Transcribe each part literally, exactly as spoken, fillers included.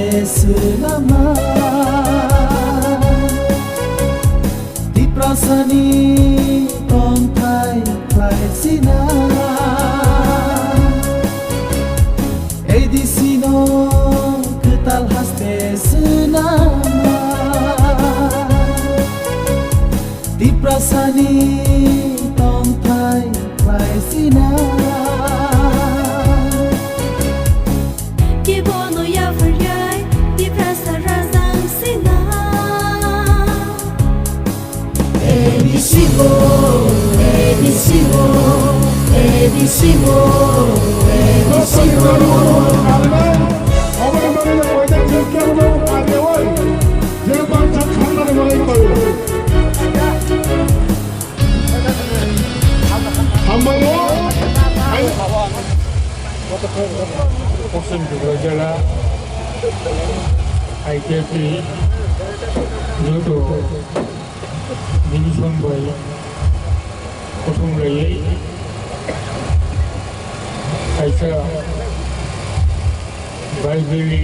Swnama Tiprasani tongthai khlaisina A D C no kwtal haste swnama Tiprasani tongthai khlaisina. Kebono yapharjai, Tiprasa rajang sina. A D C o, A D C o, A D C o, A D C o. Hambai o. Poschim Tripura jela I K P joto division bai kuthum raiwi kaisa Bible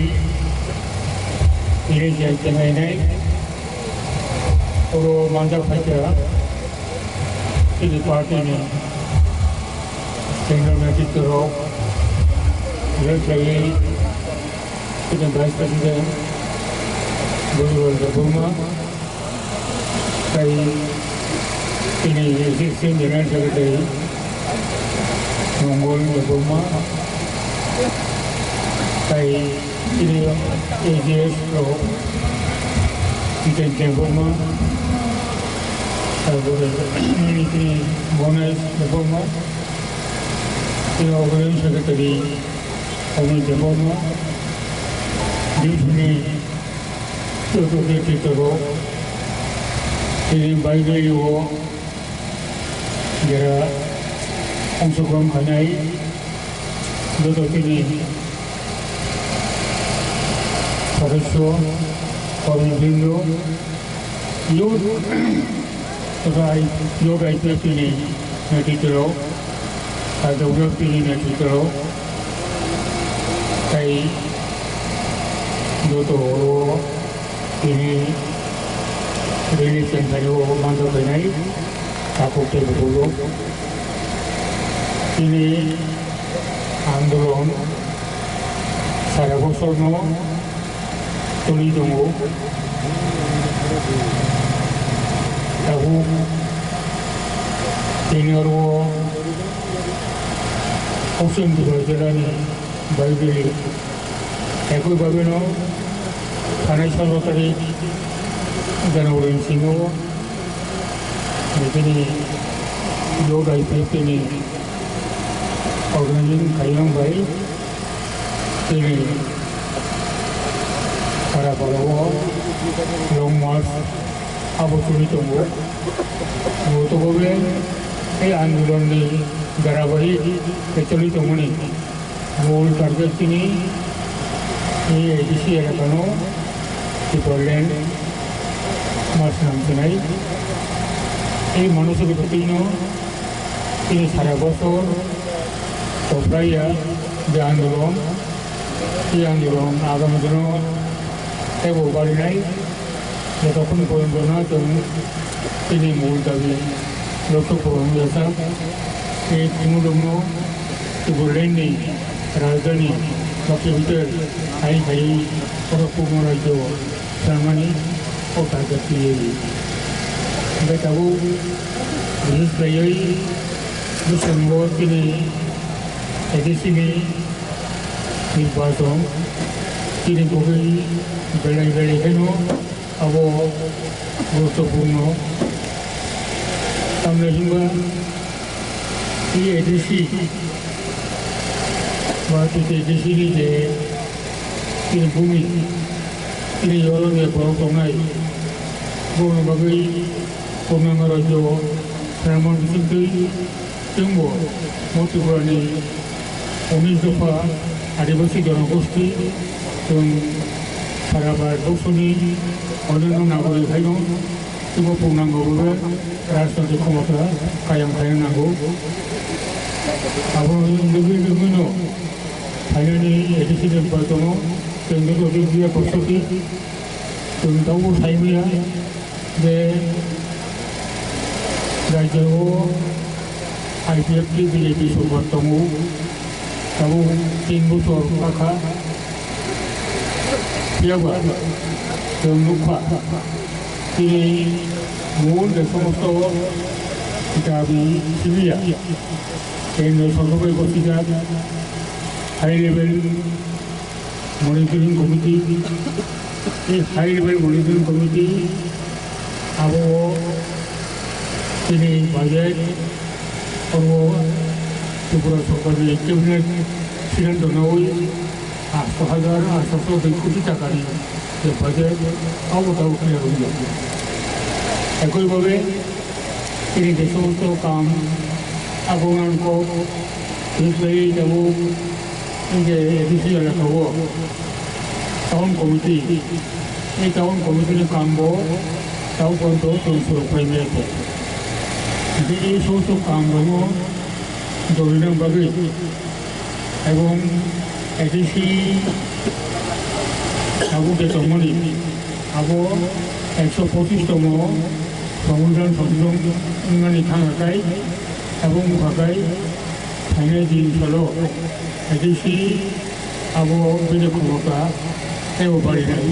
election tenglainai oro manjak phaikha chini party ni Senior Netritwrok, Vice President Guribal Debbarma, tai chini Executive General Secretary Mongol Debbarma, tai chini A G S rok Jiten Debbarma, tar pore chini Ganesh Debbarma, chini Organizing Secretary Omni Debbarma, Dipsuni Secretary Toro, chini Bible o jera ongsogron khainai joto chini sodosyo, kormi brindo, youth Tei I P F T ni netritwrok, R W F T ni netritwrok, tei joto oro tini rally chengkhaio manjak phainai takhuk tei bukhukgo. Tini andolon sara bosorno tuli tongo. Tabuk tini oro Poschim Tripura jilani Baibili ekoi babino thanai salo tarik January ni simi o bini Youth I P F T ni organizing khaiyang bai chini para para o long march abo choli tongo. Bo to bobe tei andolon ni dharabahik tei choli tongmani mul target chini A D C elaka no Tipraland ma swnam chinai. Tei mano se bo twi no chini sara bosor Topraiya je andolon, je andolon agami dino teibo barinai, jotokhon porjonto na chwng chini mul dabi rokhe puron wngya sak, tei chwngno Tipraland ni rajdhani Baksa bwtwr hai hai oro kubun rajyo Swrangmani o target twiwi. Hingkhe tabuk business khlaiwi bwskango chini A D C ni nirbachon chini bagwi belai belai kheno abo guruttopurno. Tamni hwnba tei A D C ba tei A D C ni je chini bumi, chini oro je borok tongnai, borokni bagwi Purnango rajyo Swrangmani bisingtwi chwngbo Tripurani unis dopha Adibasi jonogosti chwng sara Bharatborsoni onyanno nagorik haino chwngbo Purnango bhabe rajnoitik khomota kayam khaina nango. Abo wngwi wngwino phainani A D C ni nirbachano Chwng joto dik diya kosto di, chwng tabuk sai manya je rajyo o I P F T B J P sorkar tongo, tabuk tin bochor kakha, phiyaba chwng nukha. Tini mul je somosto dabi simiya, kendro sorkar bai gotijak high level monitoring committee, ei high level monitoring committee abo tini budget oro Tripura sorkar ni cabinet siddhanto nawi asto hajar asto soi koti taka ni je budget abo tabuk clear wngya. Ekoi bhabe tini je somosto kam abo nang kok twi khlaiwi tabuk je A D C elaka o town committee, ei town committee ni kam bo tabuk porjonto chwng surok phai maya khe. Hingkhe ei somosto kam rok no jorina bagwi ebong A D C tabuk je tongmani abo ekso pochish tongmo songbidhan songshon wngnani thangkha khai tabuk wngkha khai phainai din salo A D C abo bini khomota teibo barinai.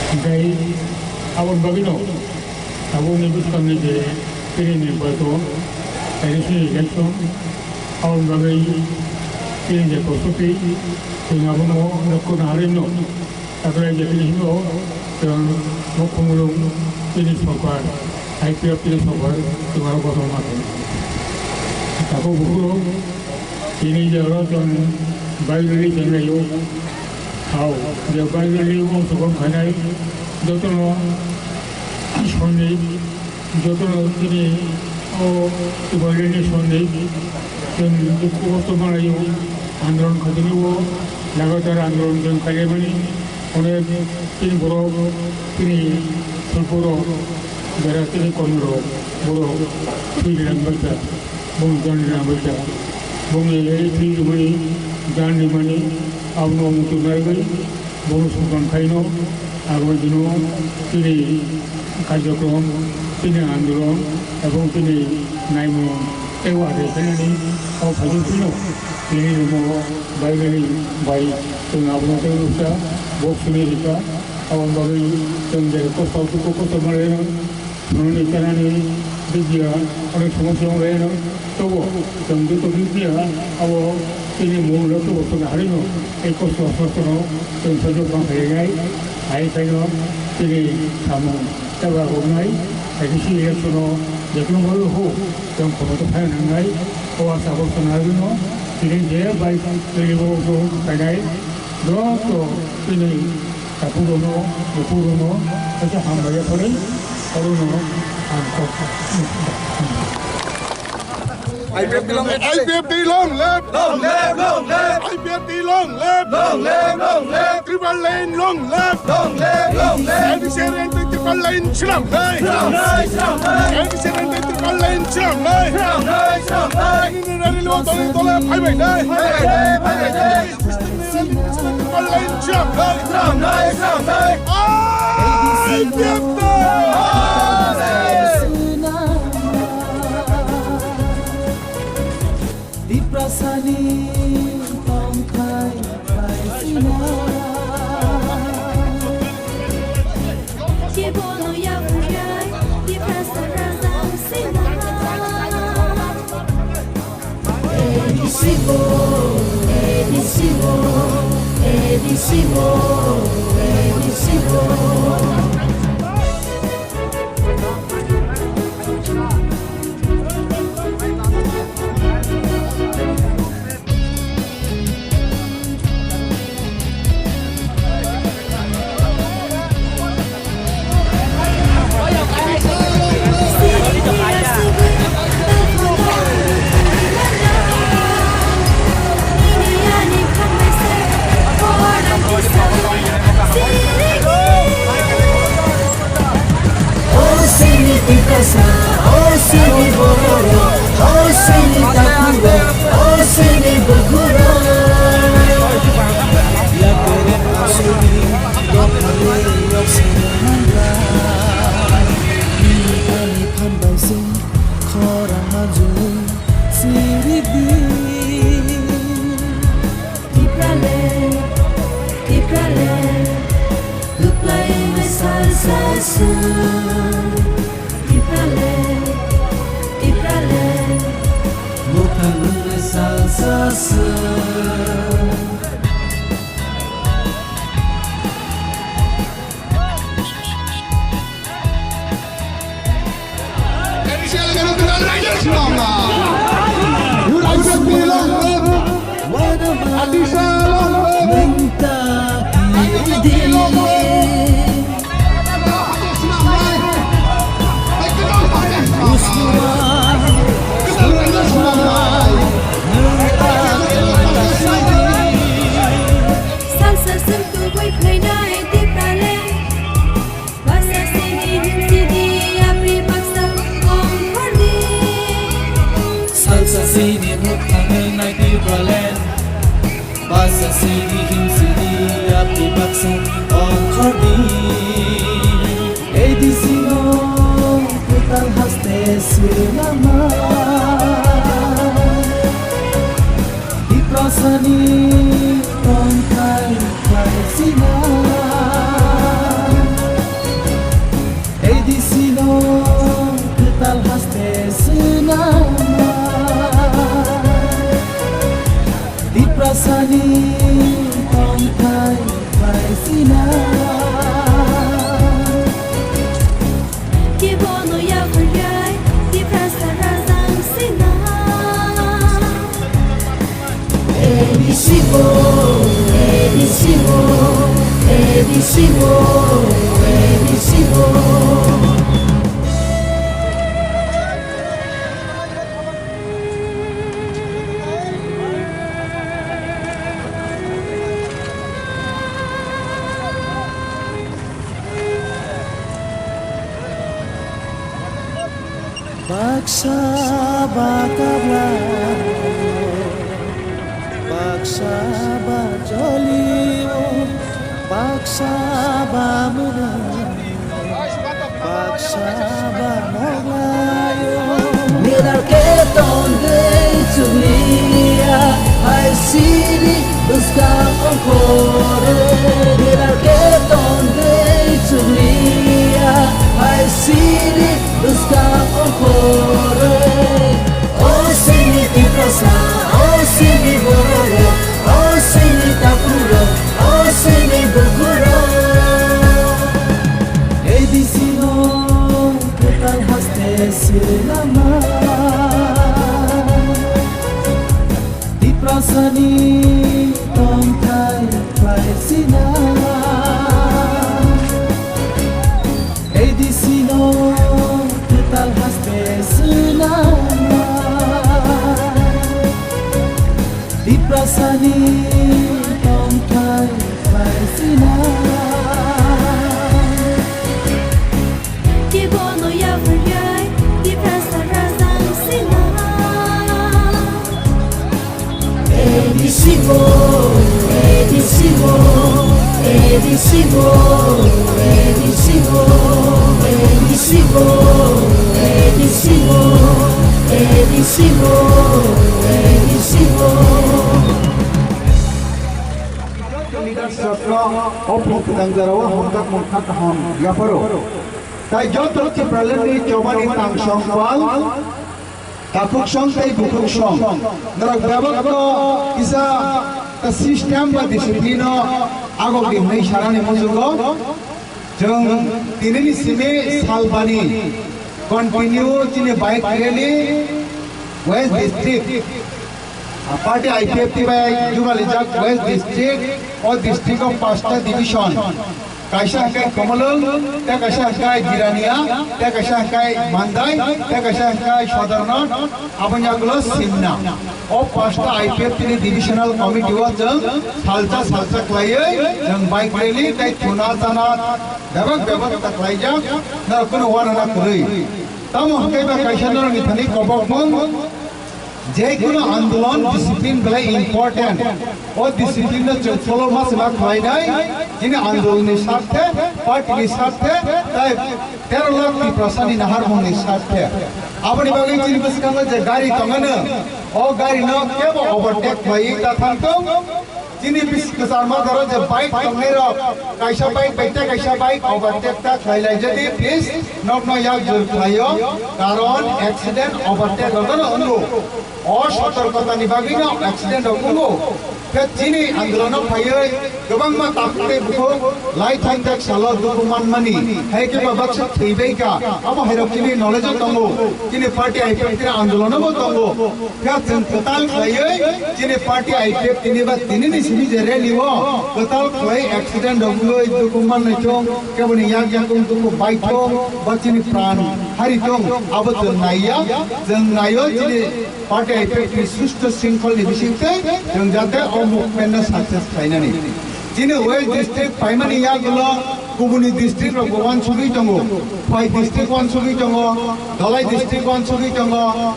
Hingkhai aboni bagwino tabukni bwskangni je tini nirbachon, election, aboni bagwi tini je prostuti, chwng abono rokkhona harwino takhwlai je tini hino chwng mukhumulung tini sorkar, I P F T ni sorkar chwng aro kotor ma khe. Tabuk buphuru tini je oro chwng bike rally chenglaio, hao je bike rally o sokom khainai jotono sonni jotono tini o Tibalini sonni chwng dukhu kosto manaio, andolon khaitini o lagatar andolon chwng khaimani onek tini borok tini sulpurok bera tini kormirok borok thwi rang baita, bong jan rang baita, bong ele thwi rwmani jan rwmani abono muchung narwgwi. Bono songkang khaino agoni dino tini karjokrom, tini andolon ebong tini naimung tei uade khainani o phaijak phino tini rwmo baibeli bai chwng abono tei rwkha, bok simi rwkha. Aboni bagwi chwng je kosto dukhu kosto manlaino. Phunukni chanani bikya onek somosa wng laino, tobo chwng joto bikya abo chini mungno tobo chwng harino ei kosto somosa no chwng sojok bang khainai, hai khaino chini samung chaba roknai, hai khe chini election o jephru wngwi ho chwng khomoto phai nangnai, o asa bo chwng harino chini je bai twibo khainai joto chini Tapurono, bukurono, kaisa hambai yapharwi, orono ang kok. I P F T long live! I P F T long live! Long live, long live! I P F T long live! Long live, long live! Triple line long live! Long live, long live! L D C R and triple line swnamnai! Swnamnai, swnamnai! L D C R and triple line swnamnai! Swnamnai, swnamnai! Nini rally lo dole dole phaibainai! Phaibainai, phaibainai! Tiprasani tongthai khaisina. Kebono yaphuyai Tiprasa raja sina. Mama. Yuraibekti long live. Adisa long live. Adibekti long live. Salsa sengtubui phainai Tipraland. Basa sini himsidi yapri baksa kongkhordi. Salsa sini mukhangnai Tipraland. Basa sini himsidi yapri baksa kongkhordi. A D C no kwtal haste swnama. Tiprasani tongthai khlaisina. A D C no kwtal haste swnama. Tiprasani tongthai khlaisina. Kebono yapharwi Tiprasa rajang sina. A D C bo, A D C bo, A D C bo, A D C bo. Baksa ba kabla, baksa ba jolio, baksa ba mwnwi, baksa ba moglaio. Mirar ke tongwi chukliya, hai sini bwskang ongkhorwi. Mirar ke tongwi chukliya, hai sini bwskang ongkhorwi. O sini Tiprasa, o sini borok, o sini takhurok, o sini bukhurok. A D C no kwtal haste swnama. Tiprasani tongthai khlaisina. A D C no kwtal haste swnama. Tiprasani tongthai khlaisina. Kebono yapharwi Tiprasa rajang sina. A D C bo, A D C bo, A D C bo, A D C bo, A D C bo, A D C bo, A D C bo, A D C bo. Leadership no ophung tangjarao hamjak mungkha kaham yapharo. Tai joto Tipraland ni chobani tangsong pal, takhuk song tei bukhuk song. Norok bebak no kisa ta system ba discipline no agok di hwnwi sanani muchungo. Chwng tinini simi salbani continue chini bike rally West District, party I P F T bai jugalijak West District, o district o pasta division, kaisa hwnkhe Komolwng, tei kaisa hwnkhe Jirania, tei kaisa hwnkhe Mandai, tei kaisa hwnkhe Sodornath, aboni yagulo Simna. O pasta I P F T ni divisional committee o chwng salsa salsa khlaiwi chwng bike rally tei thuna chana bebak bebak ta khlaijak, norok kunu uanana kwrwi. Tamo hwnkhe ba kaisa norokni thani kobokmung, je kunu andolon discipline belai important. O discipline no chwng follow ma se ma khlainai, chini andolon ni sarthe, party ni sarthe, tei tero lakh Tiprasa ni naharmung ni sarthe. Aboni bagwi chini bwskango je gari tongmano, o gari no kebo overtake khlaiwi ta thangthung. Chini bis-, kwchar ma doro je bike tongnai rok, kaisa bike bai tei kaisa bike overtake ta khlai lai jadi, please, nokno yak jur khlaio, karon accident overtake rok no wngo. O sotorkota ni bagwi no accident rok wngo. Chini andolono phaiwi kwbangma takhuk tei bukhuk lai thangjak salo dukhu manmani, hai khe ba baksa thwibaikha, abo hairok chini knowledge-o tongo, chini party I P F T ni andolonobo tongo. Phiya chwng kwtal khlaiwi chini party I P F T ni ba tinini simi je rally-o kwtal khlai accident rok wngwi dukhu mannai thung, keboni yak yakung dukhu bai thung, ba chini pran hari thung, abo chwng naiya, chwng naio chini party I P F T ni susto shringkholni bisingtwi chwng jate o movement no success khlainani. Chini West district phaimani yagulo kubuni district rokbo uansugwi tongo, Khwai district uansugwi tongo, Dhalai district uansugwi tongo,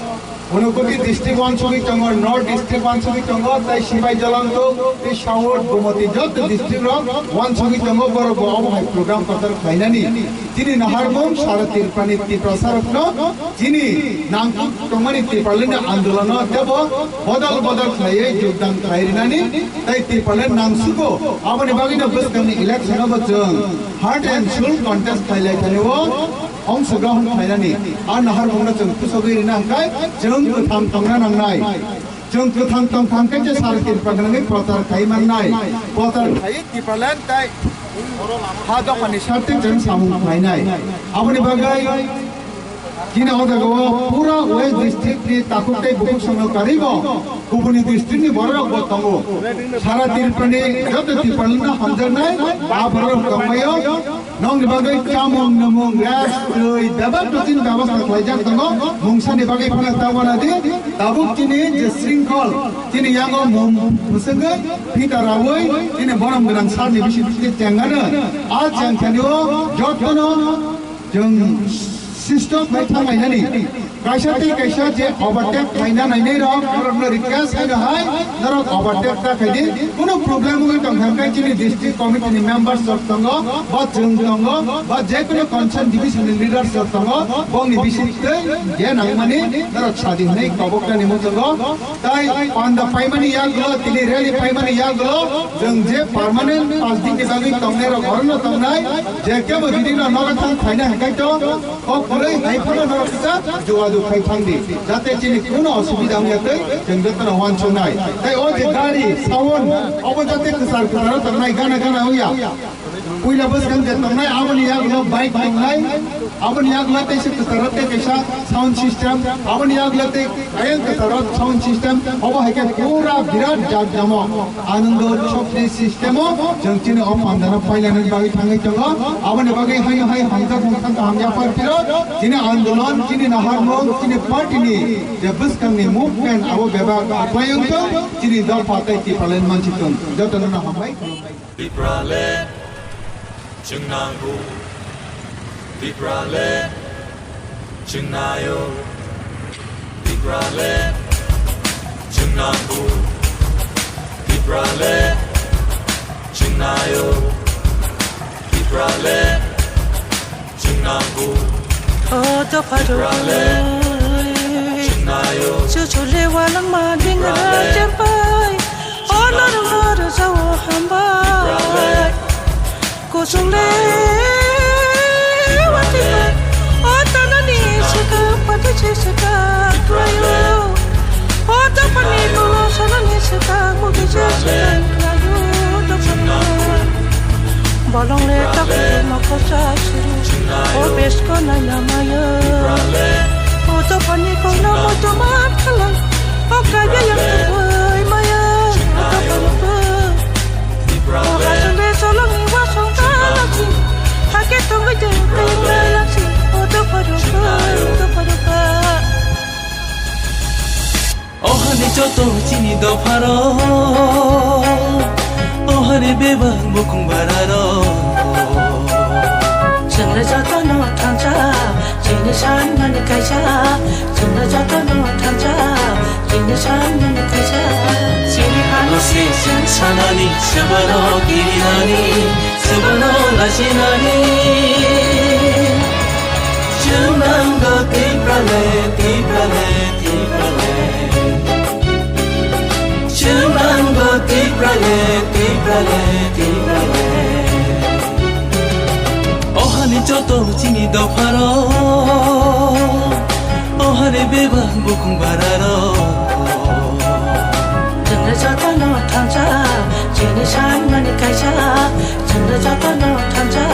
Unakoti district uansugwi tongo, North district uansugwi tongo, tei Sibai Jalantok tei South Gumoti joto district rok uansugwi tongo, borok bo obo hai program kwtal khlainani. Chini naharmung sara Tripurani Tiprasarokno chini nangkuk tongmani Tipralandni andolono teibo bodol bodol khlaiwi jogdan khlai rinani tei Tipraland nangsugo. Aboni bagwino bwskangni election-o bo chwng heart and soul contest khlai lai thani o ongshogrohon khlainani. A naharmungno chwng pusogwi rina hwnkhe chwng kwthang tongna nangnai. Chwng kwthang tong thang khe je sara Tripura gwnangwi prochar khai mannai. Prochar khai Tipraland tei ha dophani sarte chwng samung khlainai. Aboni bagwi chini o jagao pura West district ni takhuk tei bukhuk songno karwi bo kubuni district ni borok rok bo tongo. Sara Tripura ni joto Tipraland no hamjaknai a borok rok tongbaio. Nokni bagwi chamung, nwmung, rest, twi, bebak totin bebosta khlaijak tongo. Mungsani bagwi phano ta wana di. Tabuk chini je shringkhol, chini yango mung bwswngwi phita rawi, chini borom gwnang sarni bisi bisi chengano. A chengthani o jotono chwng system bai thanglainani. Kaisa tei kaisa je overtake khlaina nainai rok, norokno request khaino hai, norok overtake ta khaidi. Kuno problem wngwi tong kha, hwnkhe chini district committee ni members rok tongo, ba chwng tongo, ba je kuno concern division ni leaders rok tongo, bongni bisingtwi je nangmani norok sadi hwnwi kobok tani muchungo. Tai panda paimani yagulo, tini rally paimani yagulo, chwng je permanent pass din ni bagwi tongnai rok orono tongnai, je kebo jodi no nogo thang phaina hwnkhe to, Kok kwrwi hai phano norok kisa jogajog khai thang di, jate chini kuno osubida wngya twi chwng jotono uansuknai. Tei o je gari, sound, obo jate kwchar kwcharo tongnai, gana gana wngya. Puila bwskang je tongnai, aboni yagulo bike tongnai, aboni yagulo teisa kwcharo tei kaisa sound system, aboni yagulo tei ayang kwcharo sound system, obo hai khe pura birat jak jamo. Anando Chokri system o chwng chini o pandano pailani bagwi thangwi tongo. Aboni bagwi haino hai hamjak wngkha kaham yapar phiro. Chini andolon, chini naharmung, chini party ni je bwskangni movement abo bebak aklai wngthong, chini dopha tei Tipraland mansi thung. Jotono no hambai khulumbai. Tipraland chwng nango. Tipraland chwng naio. Tipraland chwng nango. Tipraland chwng naio. Tipraland chwng nango. O dopha rok. Tipraland chwng naio. Chuchu le walangma dingra. Tipraland chempai. O norok no rwjao hambai. Tipraland. Kusung le watwi bai, o tanani swkang, pati se swkang khlaio. O dophani kolo sanani swkang, mugi se swkang khlaio, dophani. Bolong le takni mokol sa suru, o besko naina mayo. O dophani kolo moto man khalai, o kaiya yang tubui mayo, o dophani. O hasing de solongni wasong talachi, hake tongwi de tenglayachi, o dopha dopha, o dopha dopha. O hani joto chini dopharo, o hani bebak bukung bararo. Chwngno jotono thansa, chini sanmani kaisa, chwngno jotono thansa. Chini sanmani kaisa. Chini hano se chwng sanani, swbano kirinani, swbano lachinani. Chwng nango Tipraland, Tipraland, Tipraland. Chwng nango Tipraland, Tipraland, Tipraland. O hani joto chini dopharo, o hani bebak bukung bararo. Chwngno jotono thansa, Jotono thansa,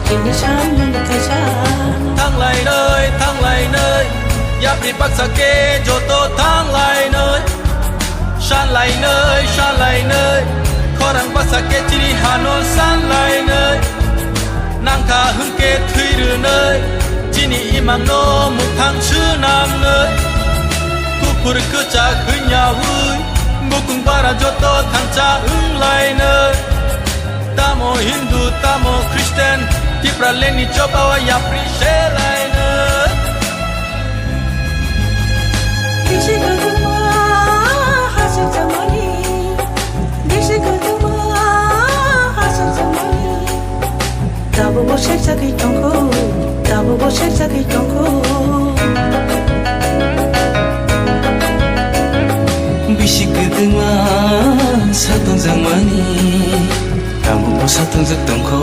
chini sanmani kaisa. Thanglainai, thanglainai, yapri baksa khe joto thanglainai. Sanlainai, sanlainai, khorang baksa khe chini hano sanlainai. Nangkha hwnkhe thwi rwnai, chini imangno mwthang swnamnai. Kuphur kwchak hwnyaui, bukung bara joto thansa wnglainai. Tamo Hindu, tamo Christian, Tipraland ni choba o yapri selainai. Bisi kwbangma hachal chamani, bisi kwbangma hachal chamani. Tabukbo serjagwi tongkho, tabukbo serjagwi tongkho. Bisi kwbangma satong jangmani, tabukbo satong jak tongkho.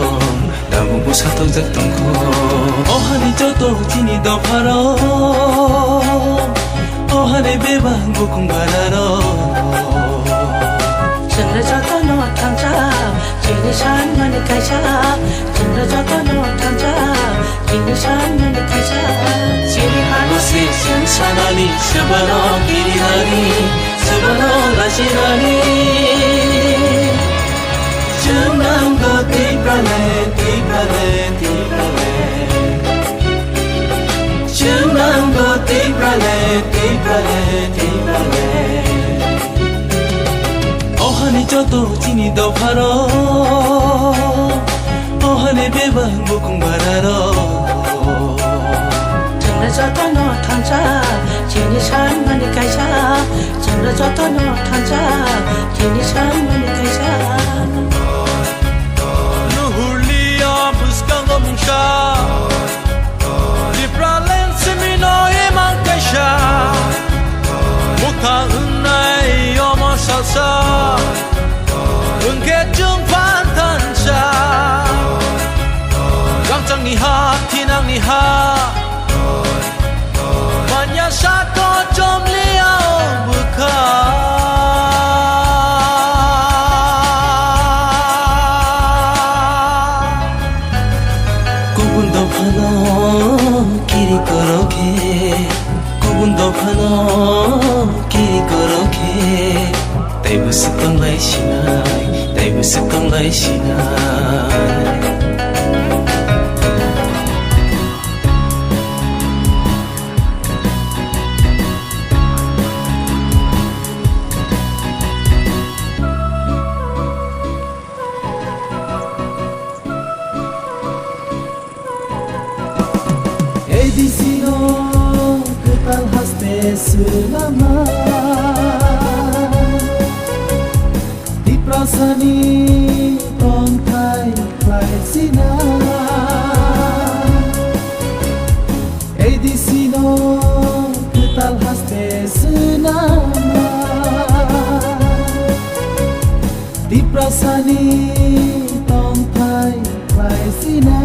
Tabukbo satokjak tongkho. O hani joto chini dopharok, o hani bebak bukung bararok. Chwngno jotono thansa, chini sanmani kaisa. Chwngno jotono thansa, chini sanmani kaisa. Chini hano se chwng sanani, swbano kirinani, swbano lachinani. Chwng nangno Tipraland, Tipraland, Tipraland. Chwng nangno Tipraland, Tipraland, Tipraland. O hani joto chini dopharok, o hani bebak bukung bararok. Chwngno jotono thansa, chini sanmani kaisa. Chwngno jotono thansa, chini sanmani kaisa. Nuhurlia bwskango mungsa, Tipraland simino imang kaisa. Mukha wngnai omo salsa, wngkhe chwng phan thansa. Rangchakni ha, thinangni ha, manya sako chomliao bwkha. Kubun dophano kiri korokhe, kubun dophano kiri korokhe, taibo swkang lai sinai, taibo swkang lai sinai. A D C no kwtal haste swnama. Tiprasani tongthai khlai sina. A D C no kwtal haste swnama. Tiprasani tongthai khlai sina.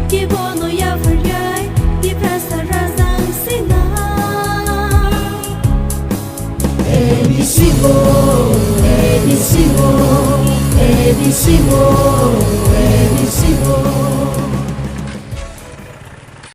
Kibono yapharjai, Tiprasa rajang sina. A D C bo, A D C bo, A D C bo, A D C bo.